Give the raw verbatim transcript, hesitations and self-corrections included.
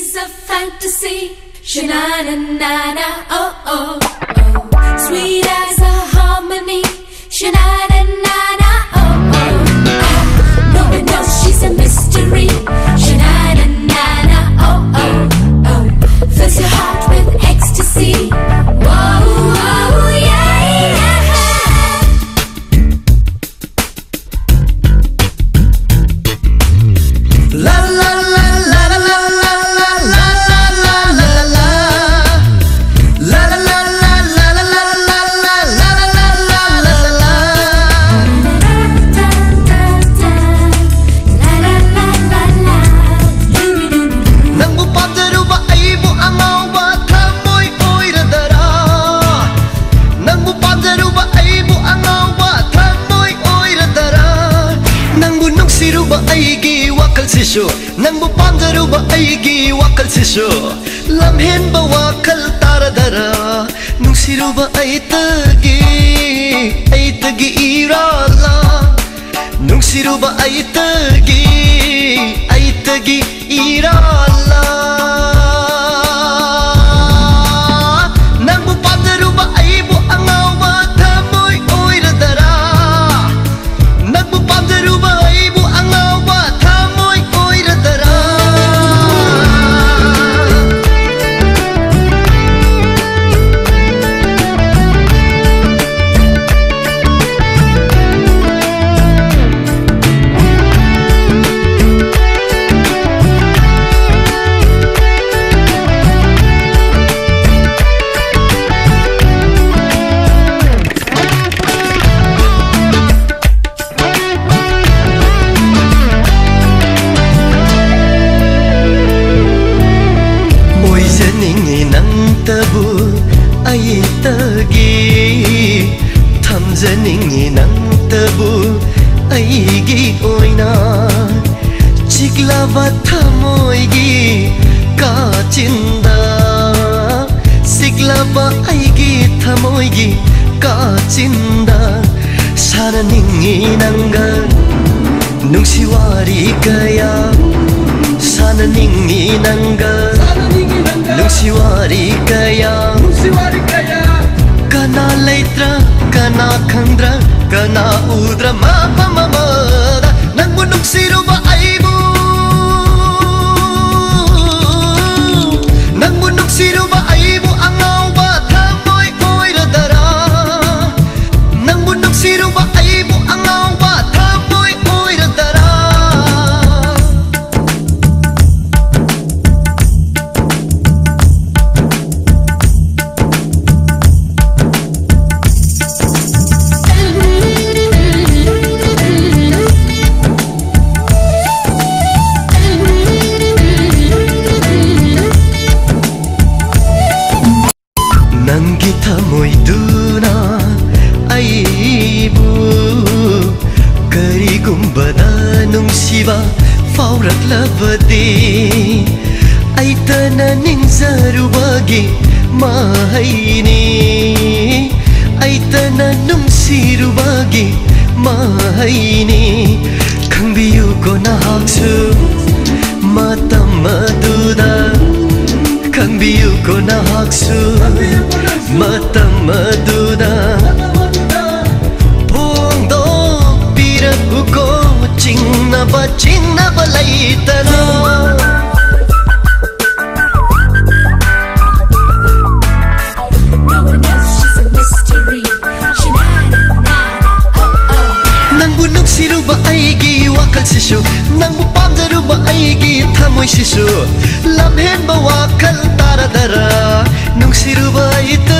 It's a fantasy. Sha-na-na-na-na, oh, oh, oh. Sweet as a harmony. Sha-na-na-na-na, oh, oh, oh. No one knows, she's a mystery. Sha-na-na-na-na, oh, oh, oh. Fills your heart with ecstasy. Whoa, whoa, yeah, yeah. ꯅꯪꯕꯨ ꯄꯥꯝꯖꯔꯨꯕ ꯑꯩꯕꯨ ꯑꯉꯥꯎꯕ ꯊꯃꯣꯏ ꯑꯣꯏꯔꯗꯔꯥ? ꯅꯪꯕꯨ ꯄꯥꯝꯖꯔꯨꯕ ꯑꯩꯕꯨ ꯑꯉꯥꯎꯕ ꯊꯃꯣꯏ ꯑꯣꯏꯔꯗꯔꯥ? ꯅꯪꯕꯨ ꯅꯨꯡꯁꯤꯔꯨꯕ ꯑꯩꯒꯤ ꯋꯥꯈꯜꯁꯤꯁꯨ, ꯅꯪꯕꯨ ꯄꯥꯝꯖꯔꯨꯕ ꯑꯩꯒꯤ ꯋꯥꯈꯜꯁꯤꯁꯨ ꯂꯝꯍꯦꯟꯕ ꯋꯥꯈꯜ ꯇꯥꯔꯗꯔꯥ? ꯅꯨꯡꯁꯤꯔꯨꯕ ꯑꯩꯇꯒꯤ, ꯑꯩꯇꯒꯤ ꯏꯔꯥꯜꯂꯥ? ꯅꯨꯡꯁꯤꯔꯨꯕ ꯑꯩꯇꯒꯤ, ꯑꯩꯇꯒꯤ ꯏꯔꯥꯜꯂꯥ? ꯅꯪꯕꯨ ꯄꯥꯝꯖꯔꯨꯕ ꯑꯩꯕꯨ ꯑꯉꯥꯎꯕ ꯊꯃꯣꯏ ꯑꯣꯏꯔꯗꯔꯥ? ꯅꯪꯕꯨ ꯄꯥꯝꯖꯔꯨꯕ ꯑꯩꯕꯨ ꯑꯉꯥꯎꯕ ꯊꯃꯣꯏ ꯑꯣꯏꯔꯗꯔꯥ? ꯑꯣꯏꯖꯅꯤꯡꯉꯤ ꯅꯪꯇꯕꯨ ꯑꯩꯇꯒꯤ, ꯊꯝꯖꯅꯤꯡꯉꯤ ꯅꯪꯇꯕꯨ ꯑꯩꯒꯤ ꯑꯣꯏꯅ꯫ ꯆꯤꯛꯂꯕ ꯊꯃꯣꯏꯒꯤ ꯀꯥꯆꯤꯟꯗ, ꯆꯤꯛꯂꯕ ꯑꯩꯒꯤ ꯊꯃꯣꯏꯒꯤ ꯀꯥꯆꯤꯟꯗ ꯁꯥꯟꯅꯅꯤꯡꯉꯤ ꯅꯪꯒ ꯅꯨꯡꯁꯤ ꯋꯥꯔꯤ ꯀꯌꯥ, ꯁꯥꯟꯅ ꯅꯤꯡꯉꯤ ꯅꯪꯒ ꯅꯨꯡꯁꯤ ꯋꯥꯔꯤ ꯀꯌꯥ, ꯀꯅꯥ ꯂꯩꯇ꯭ꯔꯥ, ꯀꯅꯥ ꯈꯪꯗ꯭ꯔꯥ, ꯀꯅꯥ ꯎꯗ꯭ꯔꯥ ꯃꯐꯝ ꯑꯃꯗ ꯅꯪꯕꯨ ꯅꯨꯡꯁꯤꯔꯨꯕ ꯑꯩꯕꯨ, ꯅꯪꯕꯨ ꯅꯨꯡꯁꯤꯔꯨꯕ ꯑꯩꯕꯨ ꯑꯉꯥꯎꯕ ꯊꯃꯣꯏ ꯑꯣꯏꯔꯗꯔꯥ? ꯅꯪꯕꯨ ꯅꯨꯡꯁꯤꯔꯨꯕ ꯑꯩꯕꯨ ꯑꯉꯥꯎꯕ ꯊꯃꯣꯏ ꯑꯣꯏꯔꯗꯔꯥ? ꯅꯪꯒꯤ ꯊꯃꯣꯏꯗꯨꯅ ꯑꯩꯕꯨ ꯀꯔꯤꯒꯨꯝꯕꯗ ꯅꯨꯡꯁꯤꯕ ꯐꯥꯎꯔꯛꯂꯕꯗꯤ, ꯑꯩꯇꯅ ꯅꯤꯡꯖꯔꯨꯕꯒꯤ ꯃꯍꯩꯅꯤ, ꯑꯩꯇꯅ ꯅꯨꯡꯁꯤꯔꯨꯕꯒꯤ ꯃꯍꯩꯅꯤ꯫ ꯈꯪꯕꯤꯌꯨꯀꯣ ꯅꯍꯥꯛꯁꯨ ꯃꯇꯝ ꯑꯗꯨꯗ, ꯈꯪꯕꯤꯌꯨꯀꯣ ꯅꯍꯥꯛꯁꯨ ꯃꯇꯝ ꯑꯗꯨꯗ꯫ ꯐꯣꯡꯗꯣꯛꯄꯤꯔꯛꯎꯀꯣ ꯆꯤꯡꯅꯕ, ꯆꯤꯡꯅꯕ ꯂꯩꯇꯅ꯫ No one else, she's a mystery. Shanana, nana, oh, oh. ꯅꯪꯕꯨ ꯅꯨꯡꯁꯤꯔꯨꯕ ꯑꯩꯒꯤ ꯋꯥꯈꯜꯁꯤꯁꯨ, ꯅꯪꯕꯨ ꯄꯥꯝꯖꯔꯨꯕ ꯑꯩꯒꯤ ꯊꯃꯣꯏꯁꯤꯁꯨ, ꯂꯝꯍꯦꯟꯕ ꯋꯥꯈꯜ ꯇꯥꯔꯗꯔ? ꯅꯨꯡꯁꯤꯔꯨꯕ ꯏꯇ